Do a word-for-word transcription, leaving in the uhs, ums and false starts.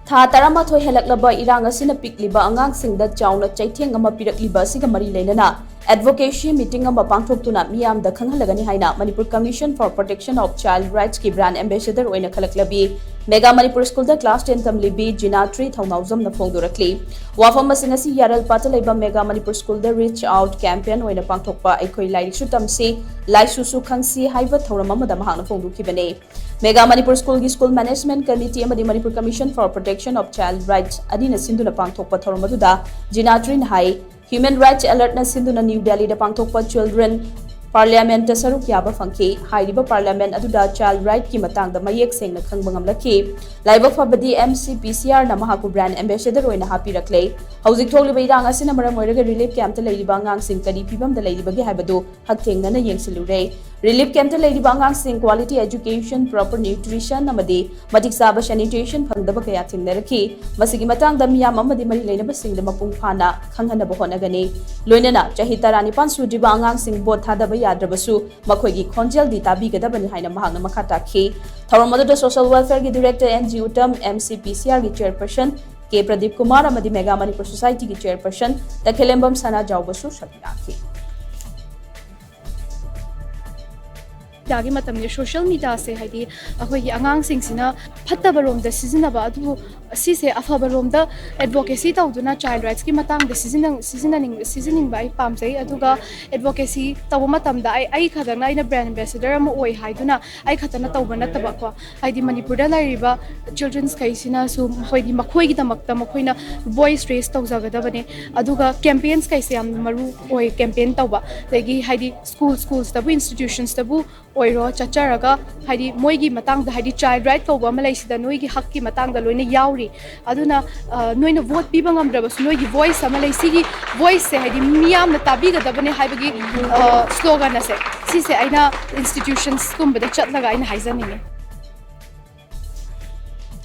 ꯊꯥ ꯇꯔꯥꯃꯥꯊꯣꯏ ꯍꯦꯜꯂꯛꯂꯕ ꯏꯔꯥꯡ ꯑꯁꯤꯅ ꯄꯤꯛꯂꯤꯕ ꯑꯉꯥꯡꯁꯤꯡꯗ ꯆꯥꯎꯅ ꯆꯩꯊꯦꯡ ꯑꯃ ꯄꯤꯔꯛꯂꯤꯕ ꯑꯁꯤꯒ ꯃꯔꯤ ꯂꯩꯅꯅ advocacy meeting ꯑꯃ ꯄꯥꯡꯊꯣꯛꯇꯨꯅ ꯃꯤꯌꯥꯝꯗ ꯈꯪꯍꯜꯂꯒꯅꯤ ꯍꯥꯏꯅ Manipur Commission for Protection of Child Rights ꯀꯤ brand ambassador ꯑꯣꯏꯅ ꯈꯜꯂꯛꯂꯕꯤ Mega Manipur School ꯗ class ten ꯇꯝꯂꯤꯕꯤ ꯖꯤꯅꯥꯇ꯭ꯔꯤ ꯊꯧꯅꯥꯎꯖꯝꯅ ꯐꯣꯡꯗꯣꯔꯛꯂꯤ꯫ ꯋꯥꯐꯝ ꯑꯁꯤꯡ ꯑꯁꯤ ꯌꯥꯔꯜꯄꯥꯠꯇ ꯂꯩꯕ Mega Manipur School ꯗ reach out campaign ꯑꯣꯏꯅ ꯄꯥꯡꯊꯣꯛꯄ ꯑꯩꯈꯣꯏ ꯂꯥꯏꯔꯤꯛꯁꯨ ꯇꯝꯁꯤ, ꯂꯥꯏꯁꯨꯁꯨ ꯈꯪꯁꯤ ꯍꯥꯏꯕ ꯊꯧꯔꯝ ꯑꯃꯗ ꯃꯍꯥꯛꯅ ꯐꯣꯡꯗꯣꯛꯈꯤꯕꯅꯤ꯫ Mega Manipur School ꯒꯤ School Management Committee ꯑꯃꯗꯤ Manipur Commission for Protection of Child Rights ꯑꯅꯤꯅ ꯁꯤꯟꯗꯨꯅ ꯄꯥꯡꯊꯣꯛꯄ ꯊꯧꯔꯝ ꯑꯗꯨꯗ ꯖꯤꯅꯥꯇ꯭ꯔꯤꯅ ꯍꯥꯏ, Human Rights Alert ꯅ ꯁꯤꯟꯗꯨꯅ ꯅ꯭ꯌꯨ ꯗꯦꯜꯂꯤꯗ ꯄꯥꯡꯊꯣꯛꯄ Children Parliament ꯇ ꯁꯔꯨꯛ ꯌꯥꯕ ꯐꯪꯈꯤ꯫ ꯍꯥꯏꯔꯤꯕ parliament ꯑꯗꯨꯗ child right ꯀꯤ ꯃꯇꯥꯡꯗ ꯃꯌꯦꯛ ꯁꯦꯡꯅ ꯈꯪꯕ ꯉꯝꯂꯛꯈꯤ꯫ ꯂꯥꯏꯕꯛ ꯐꯕꯗꯤ M C P C R ꯅ ꯃꯍꯥꯛꯄꯨ brand ambassador ꯑꯣꯏꯅ ꯍꯥꯞꯄꯤꯔꯛꯂꯦ꯫ ꯍꯧꯖꯤꯛ ꯊꯣꯛꯂꯤꯕ ꯏꯔꯥꯡ ꯑꯁꯤꯅ ꯃꯔꯝ ꯑꯣꯏꯔꯒ relief camp ꯇ ꯂꯩꯔꯤꯕ ꯑꯉꯥꯡꯁꯤꯡ ꯀꯔꯤ ꯐꯤꯕꯝꯗ ꯂꯩꯔꯤꯕꯒꯦ ꯍꯥꯏꯕꯗꯨ ꯍꯛꯊꯦꯡꯅꯅ ꯌꯦꯡꯁꯤꯜꯂꯨꯔꯦ꯫ Relief camp ꯇ ꯂꯩꯔꯤꯕ ꯑꯉꯥꯡꯁꯤꯡ quality education, proper nutrition ꯑꯃꯗꯤ ꯃꯇꯤꯛ ꯆꯥꯕ sanitation ꯐꯪꯗꯕ ꯀꯌꯥ ꯊꯦꯡꯅꯔꯛꯈꯤ꯫ ꯃꯁꯤꯒꯤ ꯃꯇꯥꯡꯗ ꯃꯤꯌꯥꯝ ꯑꯃꯗꯤ ꯃꯔꯤ ꯂꯩꯅꯕꯁꯤꯡꯗ ꯃꯄꯨꯡ ꯐꯥꯅ ꯈꯪꯍꯟꯅꯕ ꯍꯣꯠꯅꯒꯅꯤ꯫ ꯂꯣꯏꯅꯅ ꯆꯍꯤ ꯇꯔꯥꯅꯤꯄꯥꯟ ꯁꯨꯗ꯭ꯔꯤꯕ ꯑꯉꯥꯡꯁꯤꯡ vote ꯊꯥꯗꯕ ꯌꯥꯗ꯭ꯔꯕꯁꯨ ꯃꯈꯣꯏꯒꯤ ꯈꯣꯟꯖꯦꯜꯗꯤ ꯇꯥꯕꯤꯒꯗꯕꯅꯤ ꯍꯥꯏꯅ ꯃꯍꯥꯛꯅ ꯃꯈꯥ ꯇꯥꯈꯤ꯫ ꯊꯧꯔꯝ ꯑꯗꯨꯗ Social Welfare ꯒꯤ Director N G Uttam, M C P C R ꯒꯤ Chairperson K Pradeep Kumar ꯑꯃꯗꯤ Mega Manipur Society ꯒꯤ Chairperson ꯇꯈꯦꯂꯦꯝꯕꯝ ꯁꯅꯥꯖꯥꯎꯕꯁꯨ ꯁꯔꯨꯛ ꯌꯥꯈꯤ꯫ ꯃꯤꯗꯤꯌꯥꯒꯤ ꯃꯇꯝꯅꯤ꯫ Social media ꯁꯦ ꯍꯥꯏꯗꯤ ꯑꯩꯈꯣꯏꯒꯤ ꯑꯉꯥꯡꯁꯤꯡꯁꯤꯅ ꯐꯠꯇꯕ ꯔꯣꯝꯗ ꯁꯤꯖꯤꯟꯅꯕ, ꯑꯗꯨꯕꯨ ꯁꯤꯁꯦ ꯑꯐꯕ ꯔꯣꯝꯗ advocacy ꯇꯧꯗꯨꯅ child rights ꯀꯤ ꯃꯇꯥꯡꯗ ꯁꯤꯖꯤꯟꯅ-, ꯁꯤꯖꯤꯟꯅꯅꯤꯡ-, ꯁꯤꯖꯤꯟꯅꯤꯡꯕ ꯑꯩ ꯄꯥꯝꯖꯩ꯫ ꯑꯗꯨꯒ advocacy ꯇꯧꯕ ꯃꯇꯝꯗ ꯑꯩ, ꯑꯩ ꯈꯛꯇꯪꯅ ꯑꯩꯅ brand ambassador ꯑꯃ ꯑꯣꯏ ꯍꯥꯏꯗꯨꯅ ꯑꯩ ꯈꯛꯇꯅ ꯇꯧꯕ ꯅꯠꯇꯕꯀꯣ, ꯍꯥꯏꯗꯤ ꯃꯅꯤꯄꯨꯔꯗ ꯂꯩꯔꯤꯕ children's ꯈꯩꯁꯤꯅꯁꯨ ꯃꯈꯣꯏꯗꯤ ꯃꯈꯣꯏꯒꯤꯗꯃꯛꯇ ꯃꯈꯣꯏꯅ voice raise ꯇꯧꯖꯒꯗꯕꯅꯦ꯫ ꯑꯗꯨꯒ campaigns ꯈꯩꯁꯦ ꯌꯥꯝꯅ ꯃꯔꯨ ꯑꯣꯏ campaign ꯇꯧꯕ꯫ ꯑꯗꯒꯤ ꯍꯥꯏꯗꯤ school, schools ꯇꯕꯨ, institutions ꯇꯕꯨ ꯑꯣꯏꯔꯣ, ꯆꯠꯆꯔꯒ ꯍꯥꯏꯗꯤ ꯃꯣꯏꯒꯤ ꯃꯇꯥꯡꯗ, ꯍꯥꯏꯗꯤ child right ꯀꯧꯕ ꯑꯃ ꯂꯩ, ꯁꯤꯗ ꯅꯣꯏꯒꯤ ꯍꯛꯀꯤ ꯃꯇꯥꯡꯗ ꯂꯣꯏꯅ ꯌꯥꯎꯔꯤ꯫ ꯑꯗꯨꯅ, ꯑ, ꯅꯣꯏꯅ vote ꯄꯤꯕ ꯉꯝꯗ꯭ꯔꯕꯁꯨ ꯅꯣꯏꯒꯤ voice ꯑꯃ ꯂꯩ꯫ ꯁꯤꯒꯤ voice ꯁꯦ ꯍꯥꯏꯗꯤ ꯃꯤꯌꯥꯝꯅ ꯇꯥꯕꯤꯒꯗꯕꯅꯦ ꯍꯥꯏꯕꯒꯤ, ꯑ, slogan ꯑꯁꯦ, ꯁꯤꯁꯦ ꯑꯩꯅ institutions ꯀꯨꯝꯕꯗ ꯆꯠꯂꯒ ꯑꯩꯅ ꯍꯥꯏꯖꯅꯤꯡꯉꯤ꯫